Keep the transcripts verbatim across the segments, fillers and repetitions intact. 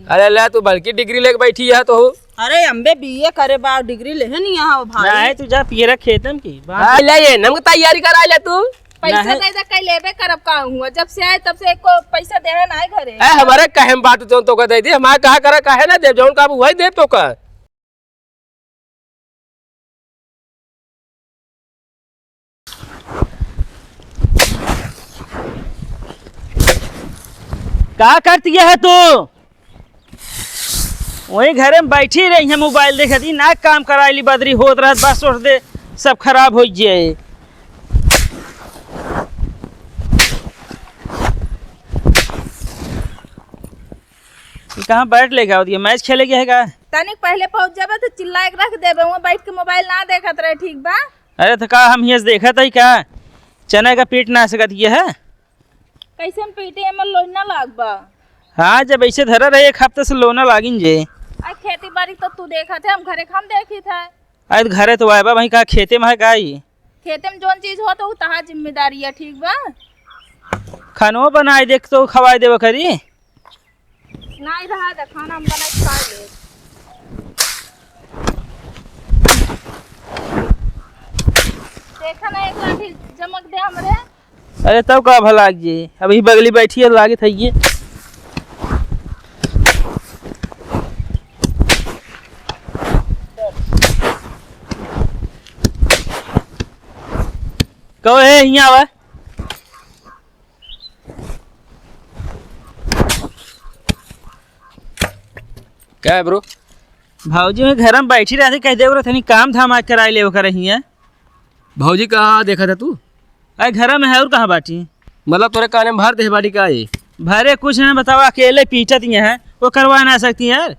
अरे ले, तू बड़की डिग्री लेके बैठी है तो। अरे अम्बे, बीए करे बा, डिग्री लेहे नहीं यहाँ हो भाई। नहीं, तू जा पियरा खेतम की बात। हाँ, ले ये नमक तैयारी करा ले तू। पैसा नहीं। दे दे, कहीं लेबे करब का हुआ? जब से आए तब से एको पैसा देहे ना आए घरे। ए, हमारे कहे में बात जौन तो का दे दी, हमारे कहा करा काहे ना देब, जौन का वही देब तो का। का करती है तू? वही घरे में बैठी रही है, मोबाइल देखत ही ना, काम कराइली, बदरी होत रहत, बस उठ दे, सब खराब हो जाए। ये कहाँ बैट लेके आवत है? मैच खेले के है का? तनिक पहले पहुँच जाबे तो चिल्ला के रख देबे, वहाँ बैठ के मोबाइल ना देखत रहे, ठीक बा? अरे तो का हम हियाँ से देखत है का? चना का पीट ना सकत ये है? कैसे हम पीटे, एमन लोई ना लाग बा। हाँ, जब ऐसे धरा रहे एक हफ्ते से लोना लागिन जे। आ खेती बाड़ी तो तू देखत है, हम घरे के हम देखित है। अरे तो घरे तो आए बा, वहीं का खेते में है का ई? खेते में जौन चीज हो तो उ तहार जिम्मेदारी है, ठीक बा? खानो बनाए देख तो खवाए देबे करी। नहीं रहा दे, खाना हम बना के खा ले। देखा ना, एक लाठी चमक दे हमरे। अरे तब का भला जी, अभी बगली बैठी है, लागे था ये। कहो, ए, हियाँ आवा। क्या है bro? भौजी, मैं घर में बैठी रहती, कह दे bro, तनी काम धाम आज कराई ले ओकर हियाँ। भौजी कहाँ देखा था तू? अरे घर में है, और कहाँ बाटी? मतलब तोरे काने में भर दे बाटी का ये? भरे कुछ ना, बतावा, अकेले पीटत ये है, वो करवा ना सकती यार।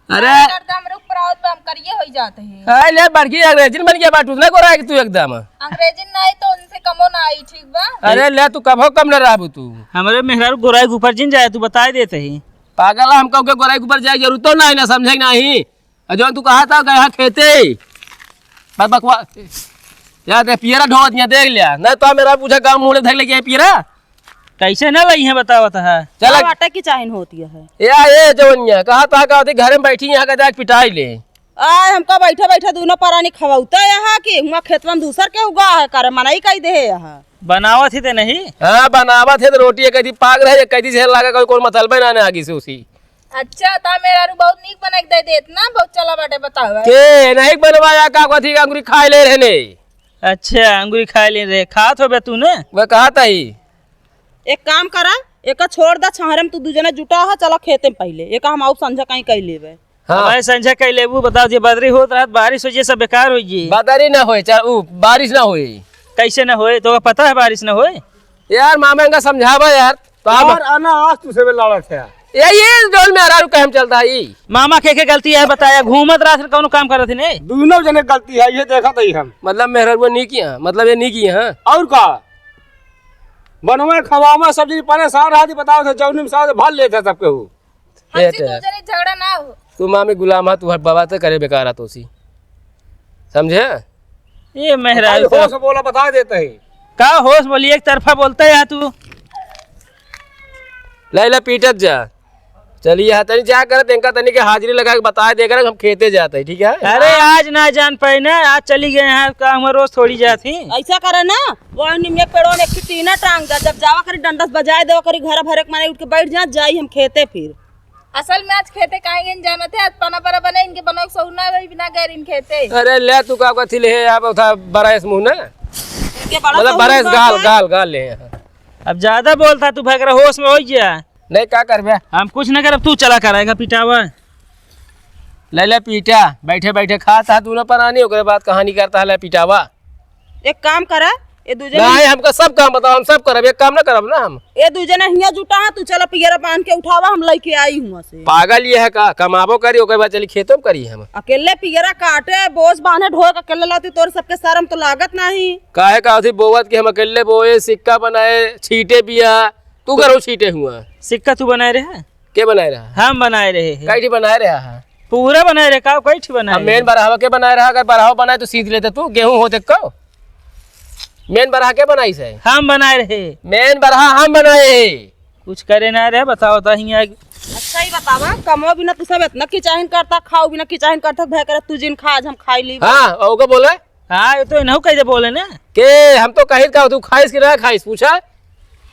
अरे। अरे दर्द हमरे ऊपर आवत बा, हम करिए होई जात है। अरे ले, बड़की अंग्रेजिन बन गया बाटू, ना गोरा है कि तू एकदम। अंग्रेजिन ना आई तो उनसे कमो ना आई, ठीक बा? अरे ले, तू कभो कम न रहबू तू। हमरे मेहरारू गोराई के ऊपर जिन जाए, तू बताए देते ही। पागल, हम कहूँ के गोराई के ऊपर जाए जरूरत तो नहीं ना, समझे कि नहीं? और जौन तू कहा था गया खेते, बस बकवा, यार दे पियरा ढोवत यहाँ देख लिया, नहीं तो मेरा पूछा गाँव मुड़े धर लेके पियरा। कैसे न लई है बतावत है। चल। का बाटे की चाहिन होती है? या ये जवनिया, कहा था का होती, घरे में बैठी यहाँ का जाके पिटाई ले। आय, हमका बैठा बैठा दूनो परानी खवाउता यहाँ कि हुआ खेतवा में दूसर के उगा है, करे मनई कई दे यहाँ। बनावत ही ते नहीं। हाँ, बनावत है तो रोटी एक कदी पाक रहे, एक कदी से लागा कोई, कोई मतलबे ना, ना आगी से उसी। अच्छा, ता मेहरारू बहुत नीक बना के दे देत ना, बहुत चला बाटे बतावा। के नहीं बनवाया का, कथी का अंगुरी खाए ले रहने। अच्छा, अंगुरी खाए ले रहे, खात होबे तू ने? वह कहा था ही। एक काम करा, एका छोड़ दा, छहरे में तू दू जने जुटा हा, चला खेते में पहिले, एका हम आउब संझा कहीं कई लेबे। हाँ। अब संझा कई लेबू, बताओ, जे बदरी होत रहत, बारिश हो जे, सब बेकार हो जे। बदरी ना होए, चाहे ऊ बारिश ना होए। कैसे ना होए? तो पता है बारिश ना होए? यार, मामा इनका समझावा यार, तो अब यार, अना आज तुझसे भी लड़त है। ये, ये डोल में अरारू कहम चलता है, ई। मामा के, के गलती है, बताया, घूमत रात में कौनो काम करत ही नहीं। दोनों जने गलती है, ये देखत ही हम। मतलब मेहररुआ नी किया, मतलब ये नी किया, हाँ? और का? बनवे खवावा सब दिन परेशान रहती, बताओ तो जौनी में साथ भर लेते सब केहू। ए, हमसे ते दो जने झगड़ा ना हो। तू मामी गुलाम हा, तू हर बाबा ते करे बेकार हा तोसी। समझे? ये मेहरारू भाई, तो होश बोला, बता देते हैं। का होश बोली, एक तरफा बोलता है तू। लैला पीटत जा। चलिए, हाँ, तनी जा कर, इनका तनी के हाजिरी लगा के बताए दे कर हम खेते जाते हैं, ठीक है? अरे, आज ना जान पाए ना, आज चली गए हैं, का हम रोज थोड़ी जाती। ऐसा करे ना, वो निमिया पेड़ों में एक ठो टीना टांग दे, जब जावा करी डंडस बजाए देवा करी, घर भरे के माने उठ के बैठ जा, जाई हम खेते फिर। असल में आज खेते काहे गइन जानत है, आज पना बरा बने, इनके बनवा के सहूर ना रही, बिना गैर इन खेते। अरे ले, तू का कथी ले है, आप उठा बड़ा इस मुंह ना। इनके बड़ा मतलब सहूर बड़ा इस ना गाल, था। गाल, गाल ले है। अब ज्यादा बोलता तू, भगरा होश में हो गया। नहीं, का करबे? हम कुछ ना करब, तू चला कराएगा पिटावा। ले ले पीटा, बैठे बैठे खाता है दोनों परानी, ओकरे बाद कहानी करता है ले पिटावा। एक काम करा, ए दू जने नहीं, हमका सब काम बताओ, हम सब करब, एक काम ना करब ना हम। ए दू जने हियां जुटा है, तू चला पियरा बांध के उठावा, हम लइके आई हुआं से। पागल ये है का? कमाबो करी, ओकरे बाद चली खेतो में करी हम। अकेले पियरा काटे, बोझ बांधे, ढोए के अकेले लाती, तोर सबके शर्म तो लागत नहीं। काहे का होती बोवत कि हम अकेले बोए, सिक्का बनाए, छींटे बिया, तू करो छींटे हुआ। सिक्का तू बनाए रहे? के बनाए रहा? हम बनाए रहे हैं। कई ठी बनाए रहा है? पूरा बनाए रहे, का कई ठी बनाए अब रहे? मेन बरहवा के बनाए रहा, अगर बरहवा बनाए तो सींच लेते तू, गेहूं होते को? मेन बरहा के बनाई से? हम बनाए रहे। मेन बरहा हम बनाए हैं। कुछ करे ना रहे, बताओ तो हियां। अच्छा, सही बतावा, कमवा बिना तू सब इतना किचाहिन करता, खाऊ बिना किचाहिन करता, भय करे तू जिन खा, आज हम खाई ली। हाँ, ओके बोले। हाँ, ये तो इनहू कह दे बोले ना। के हम तो कही का तू खाइस कि ना खाइस, पूछा।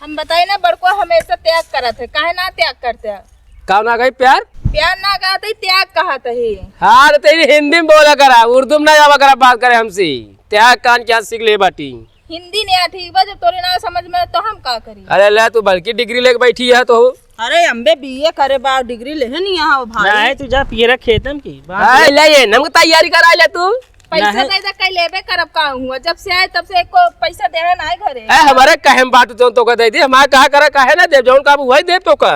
हम बताई ना, बड़को हमेशा त्याग करत है, काहे ना त्याग करते है? का ना कही प्यार? प्यार ना कहत है, त्याग कहत है। हाँ, तो तेरी हिंदी में बोला करा, उर्दू में ना आवा करा, बात करे हमसे। त्याग कान क्या सीख ले बाटी? हिंदी नहीं आती बा, जब तोरे ना समझ में तो हम का करी? अरे ले, तू बड़की डिग्री लेके बैठी है तो। अरे अम्बे, बीए करे बा, डिग्री लेहे नहीं यहाँ भाई। नहीं, तू जा पियरा खेतम की बात अरे ले। ले, ये नमक तैयारी करा ले तू। पैसा नहीं। दे दे, कहीं लेबे करब का हुआ, जब से आए तब से एको पैसा देहे ना है घरे। ए, हमारे कहे में बात जौन तो का दे दी, हमारे कहा करे, काहे ना दे, जौन का वही दे तो का।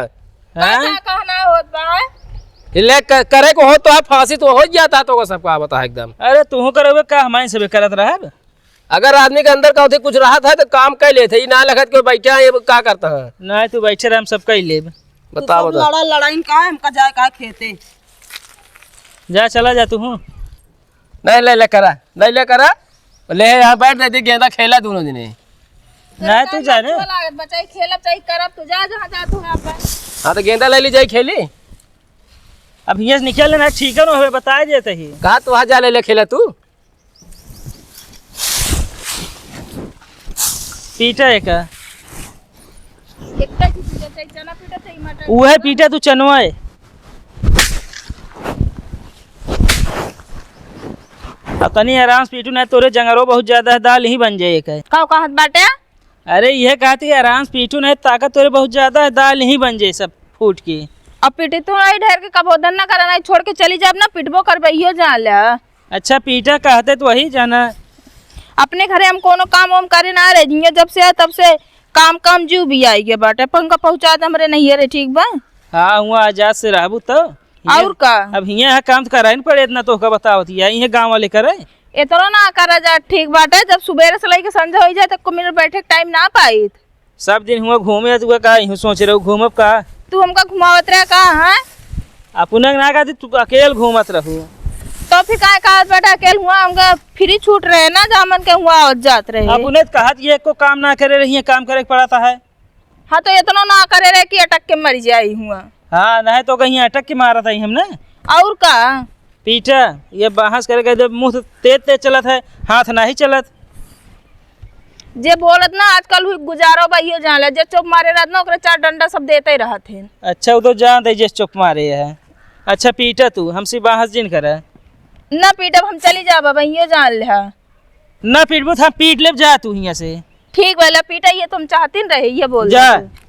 हाँ? का कहना होत बा? ये ले क-, करे को हो तो है, फांसी तो हो जाता तो का, सबका बता एकदम। अरे तू करबे का, हमारे से करत रहब। अगर आदमी के अंदर का होते कुछ रहत है तो काम कर लेते, ई ना लगत के बैठा है, ये का करता है? नहीं, तू बैठे रह, हम सब कर लेब। बताओ, तू सब बताओ। लड़ा लड़ाइन का है, हमका जाए का खेते। जा, चला जा तू हूँ। नहीं, ले, ले करा, नहीं, ले करा। ले यहाँ बैठ रहे थे, गेंदा खेला दोनों जने। नहीं, तू जा रे। अच्छा लागत बचाई, खेलब चाही, करब, तू जा, जहाँ जा तू है अपन। हाँ, तो गेंदा ले ली जाई खेली। अब हियाँ से निकल लेना, ठीक है ना, हमें बताए देते ही। कहा तू वहाँ जा ले, ले खेला तू। पीटा है का? एक तो चीज पीटा चाही, चना पीटा चाही, मटर उहे पीटा। पीटा तू चनवा है। अब तनी आराम से पीटू, नहीं तोरे जंगरो बहुत ज्यादा है, दाल ही बन जाए एक है। का कहत बाटे? अरे यह कहती है आराम से पीटू, नहीं ताकत तोरे बहुत ज्यादा है, दाल ही बन जाए सब फूट के। अब पीटी तू नहीं ढेर के कबो धन ना करा, नहीं छोड़ के चली जाब ना, पिटबो करबे, इहो जान ले। अच्छा, पीटा कहते तो वही जाना। अपने घरे हम कोनो काम वाम करे ना रहे, जिया जब से है तब से काम काम जीव भी आई गया बाटे। पंखा पहुँचा दे हमरे नहीं रे, ठीक बा? हाँ, हुआ आजाद से रहबू तो। और का? अब हियाँ यहाँ काम तो कराए न पड़े, इतना तोहका बतावत, यही है गाँव वाले करे। इतना ना करा जा, ठीक बाटे, जब सुबेरे से लेके संझा हो जाए तब को मिनट बैठे के टाइम ना पाइत। सब दिन हुआ घूमे, तू का, का यूं सोच रहे हो, घूमब का? तू हमका घुमावत रहे का, हाँ? अपने ना कहती, तू अकेल घूमत रहू। तो फिर काहे कहत बाटे अकेल हुआ, हमका फ्री छूट रहे ना, जामन के हुआ आवत जात रहे। अपने तो कहत ये को काम ना करे रही है, काम करे के पड़ता है। हाँ, तो इतना ना करे रहे कि अटक के मर जाई हुआ। हाँ, नहीं तो कहीं अटक के मारत आई हमने। और का? पीटा, ये बहस करे के जब मुंह तेज तेज चलत है, हाथ नहीं चलत। जे बोलत ना आजकल हुई गुजारो बा, इहो जान ले, जे चुप मारे रहत ना, ओकरे चार डंडा सब देते रहत है। अच्छा, वो तो जान दे जे चुप मारे है। अच्छा, पीटा तू, हमसे बहस जिन करे। ना पीटब, हम चली जाब, अब इहो जान ले। ना पीटबू तो हम पीट लेब, जा तू हियाँ से। ठीक बा, ले पीटा, ये तुम चाहतीन रहे, ये बोल जा। दे तू।